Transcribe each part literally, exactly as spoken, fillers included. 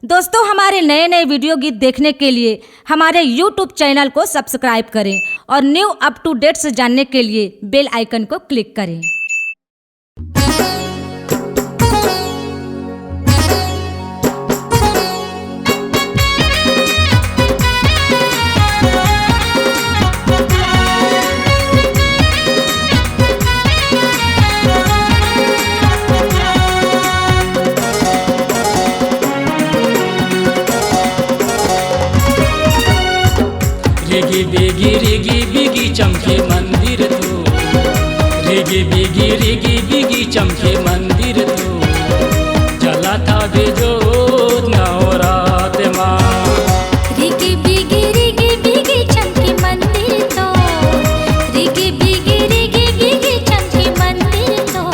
दोस्तों, हमारे नए नए वीडियो गीत देखने के लिए हमारे YouTube चैनल को सब्सक्राइब करें और न्यू अप टू डेट्स जानने के लिए बेल आइकन को क्लिक करें। रिगी बिगी रिगी बिगी चमके मंदिर तो, रिगी बिगी रिगी बिगी चमके मंदिर तो, जलत हवे जोत नवरात मा। रिगी बिगी रिगी बिगी चमके मंदिर तो, रिगी बिगी रिगी बिगी चमके मंदिर तो,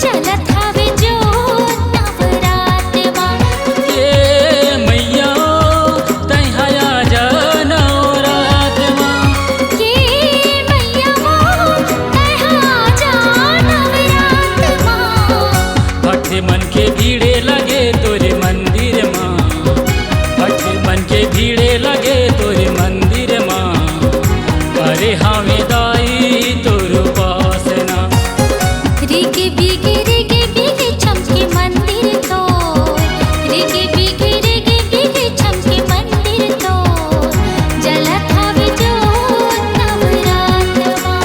जलत हवे जोत नवरात मा। ये मैया तैं हा आजा नवरात मा। ये मैया वो तैं हा आजा नवरात मा। भक्त मन के भीड़े लगे तोरे मंदिर मा, भक्त मन के भीड़े लगे तोरे मंदिर मा। करे हावे दाई तोर उपासना। रिगी बिगी रिगी बिगी चमके मंदिर तो, रिगी बिगी रिगी बिगी चमके मंदिर तो, जलत हवे जोत नवरात मा।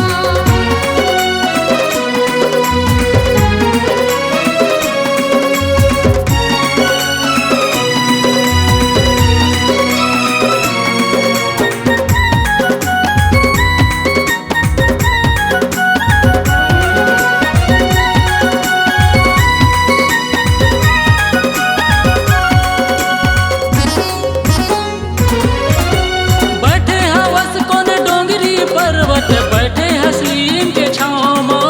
बैठे हवस कोन डोंगरी पर्वत, बैठे हस नीम के छाँव मा।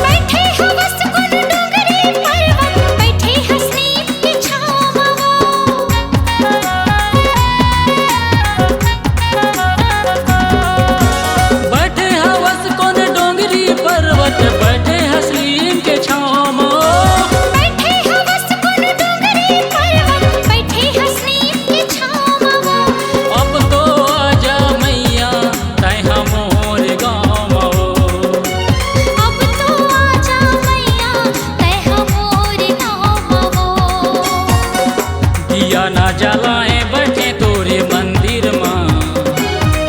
बैठे हवस कोन डोंगरी पर्वत, बैठे हस नीम के छाँव मा। बैठे हवस कोन डोंगरी पर्वत, बैठे हस नीम के छाँव मा। बैठे हवस कोन डोंगरी पर्वत, बैठे हस नीम के छाँव मा। अब तो आजा मैया तैं हा मोर गाँव मा। अब तो आजा मैया तैं हा मोर गाँव मा। दिया ना जलाए बैठे तोरे मंदिर मा,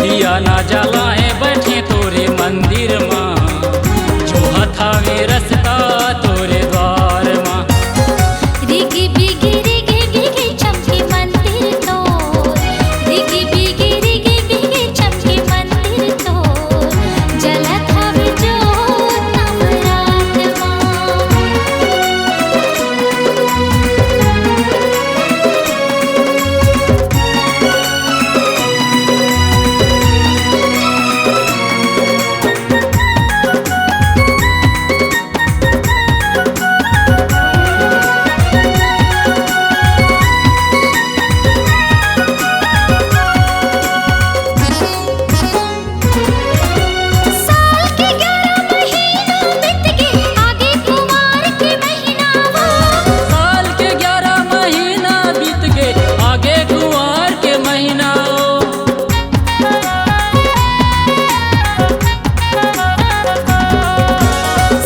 दिया ना जलाए बैठे तोरे मंदिर मा, जोहत हवे रस्ता तोरे द्वार मा। रिगी बिगी रिगी बिगी चमके मंदिर तो, रिगी बिगी रिगी बिगी चमके मंदिर तो, जलत हवे जोत नवरात मा। साल के ग्यारह महीना बीत गे, आगे कुंवार के महीना वो। साल के ग्यारह महीना बीत गे, आगे कुंवार के महीना वो।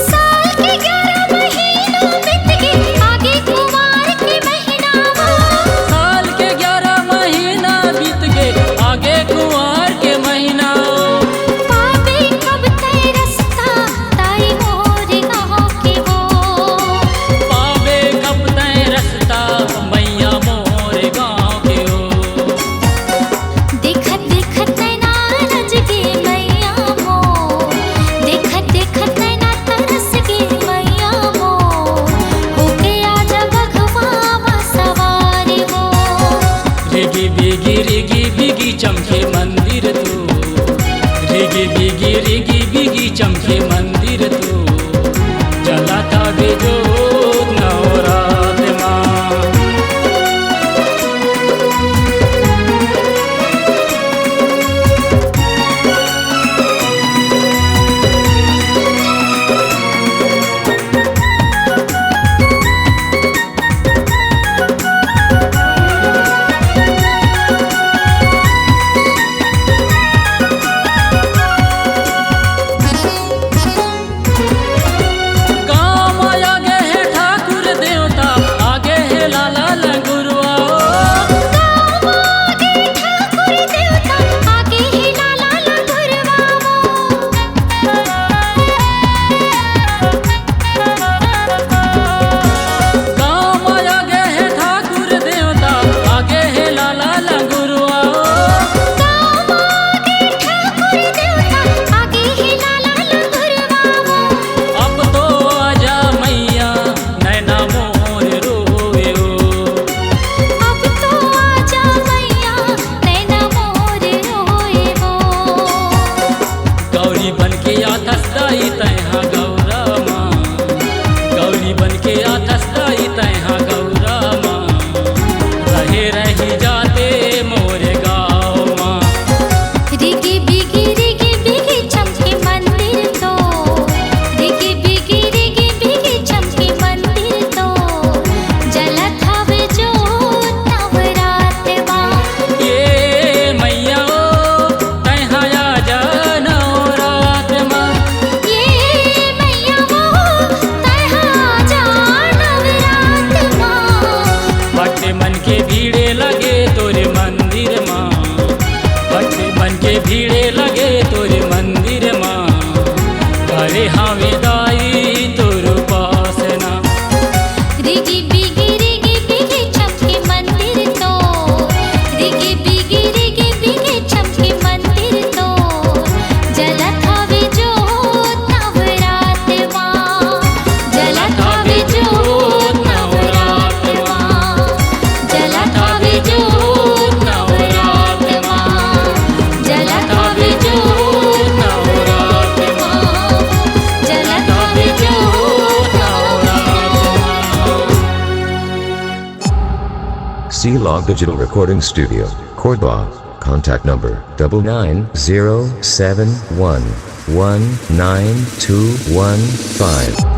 साल के ग्यारह महीना बीत गे, आगे कुंवार के महीना वो। साल के ग्यारह महीना बीत गे, आगे कुंवार के महीना। पाबे कब तैं रस्ता, ताई मोर गाँव के वो। पाबे कब तैं रस्ता, मैया मोर गाँव के वो। देखत देखत नैना रच गे मैया मोर, देखत देखत नैना तरस गे मैया मोर। होके आजा बघवा मा सवारी मोर। रिगी बिगी रिगी बिगी चमके मंदिर तो, रिगी बिगी रिगी बिगी चमके मंदिर तो, जलत हवे जोत नवरात मा। रहि जाते मोर गाँव मा। रिगी बिगी रिगी बिगी चमके मंदिर तो, रिगी बिगी रिगी बिगी चमके मंदिर तो, जलत हवे जोत नवरात मा। ये मैया ओ, तैं हा आजा नवरात मा। ये मैया ओ, तैं हा आजा नवरात मा। भक्त मन के भीड़े लगे तोरे मंदिर मा, भक्त मन के भीड़े लगे तोरे मंदिर मा। करे हावे दाई तोर उपासना। रिगी बिगी रिगी बिगी चमके मंदिर तो, रिगी बिगी रिगी बिगी चमके मंदिर तो, जलत हवे जोत नवरात मा, जलत हवे जोत नवरात मा, जलत हवे जोत नवरात मा, जलत हवे जोत नवरात मा, जलत हवे जोत नवरात मा। C Log Digital Recording Studio, Korba. Contact number double nine zero seven one one nine two one five.